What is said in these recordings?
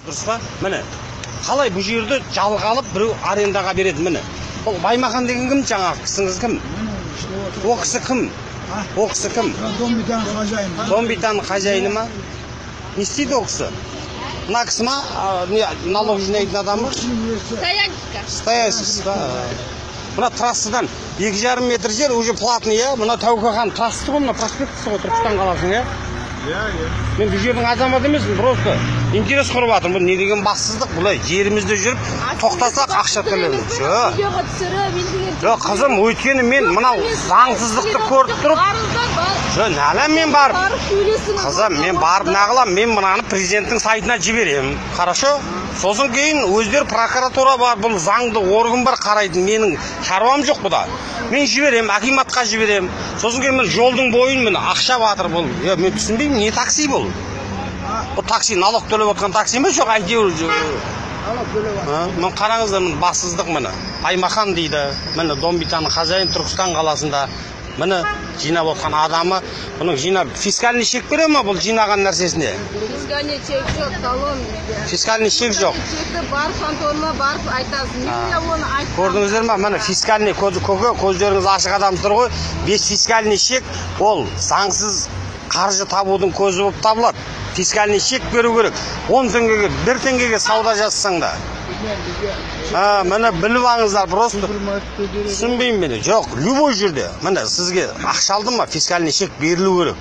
Дұрыс па? Міне, қалай бұл жерді жалға алып, біреу арендаға береді, міне. Бұл Баймахан деген кім жаңағы кісіңіз кім? О кісі кім? О кісі кім? Домбитаның хозяины. Домбитаның хозяины ма? Не істейді ол кісі? Мына кісі ма? Не, налог жинайтын адам ба? Стоянка. Стоясыз да. Мына трассадан 2,5 метр жер уже платный, иә? Мына Тәуке хан трассасы ғой, мына проспектісі ғой Түркістан қаласының, иә? Иә. Мен бұл жердің азаматы емеспін, просто интерес құрып жатырмын. Бұл не деген бассыздық? Бұлай жерімізде жүріп, тоқтасақ, ақша төлейміз. Жоқ. Видеоға түсіріп, интернетке. Жоқ, қызым, өйткені мен мынау заңсыздықты көріп тұрып, Арыздар бар. Жоқ, нәлем мен барып, Барып сөйлесіңіз. Қызым, мен барып нағыламын, мен мынаны президенттің сайтына жіберемін. Хорошо? Сосын кейін өздері прокуратура бар, бұл заңды орган бар қарайтын. Менің шаруам жоқ бұда. Мен жіберемін, акиматқа жіберемін. Сосын кейін міне жолдың бойын, міне, ақша батыр бұл. Е, мен түсінбеймін, не такси бұл? Бұл такси налог төлеп отқан такси ме? Жоқ, әйтеуір. Налог төлеп жатыр. А, міне, қараңыздар, міне, бассыздық, міне. Аймахан дейді, міне, Домбитаның хозяин Түркістан қаласында. Міне, жинап отқан адамы, бұның жинап, фискальный чек бере ма бұл жинаған нәрсесіне? Фискальный чек жоқ, талон бізде. Фискальный чек жоқ. Чекті барып, конторына барып айтасың. Мен де оны айттым. Көрдіңіздер ма? Міне, фискальный көз, көке, көздеріңіз ашық адамсыздар ғой. Без фискальный чек ол заңсыз қаржы табудың көзі болып табылады. Фискальный чек беру керек. 10 теңгеге, 1 теңгеге сауда жасасаң да. Бізге А, міне, біліп алыңыздар просто. Супермаркетте береді. Түсінбеймін мен. Жоқ, любой жерде. Міне, сізге ақша алдым ба, фискальный чек берілу керек.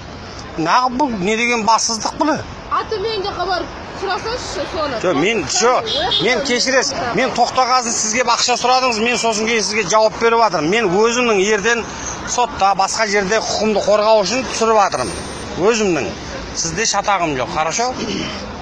Нағып бұл не деген бассыздық бұл? Атымен жаққа барып сұрасаңызшы соны. Жоқ, мен жоқ, мен, кешіресіз, мен тоқтағасын сізге ақша сұрадыңыз, мен сосын кейін сізге жауап беріп жатырмын. Мен өзімнің ертең сотта, басқа жерде құқығымды қорғау үшін түсіріп жатырмын. Өзімнің. Сізде шатағым жоқ, хорошо?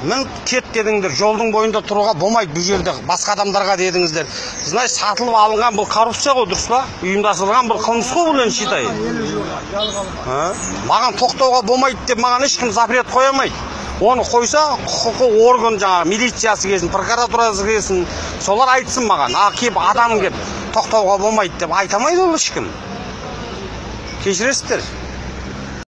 Мін кет дедіңдер, жолдың бойында тұруға болмайды бұл жерде, басқа адамдарға дедіңіздер. Значит, сатылып алынған бұл коррупция ғой, дұрыс па? Ұйымдастырылған бұл қылмыс қой бұл енді, считай. 50 жылға жалға алған. А? Маған тоқтауға болмайды деп маған ешкім запрет қоя алмайды. Оны қойса, құқығы орган, жаңағы милициясы келсін, прокуратурасы келсін, солар айтсын маған. А кеп адам кеп тоқтауға болмайды деп айта алмайды ол ешкім. Кешіресіздер.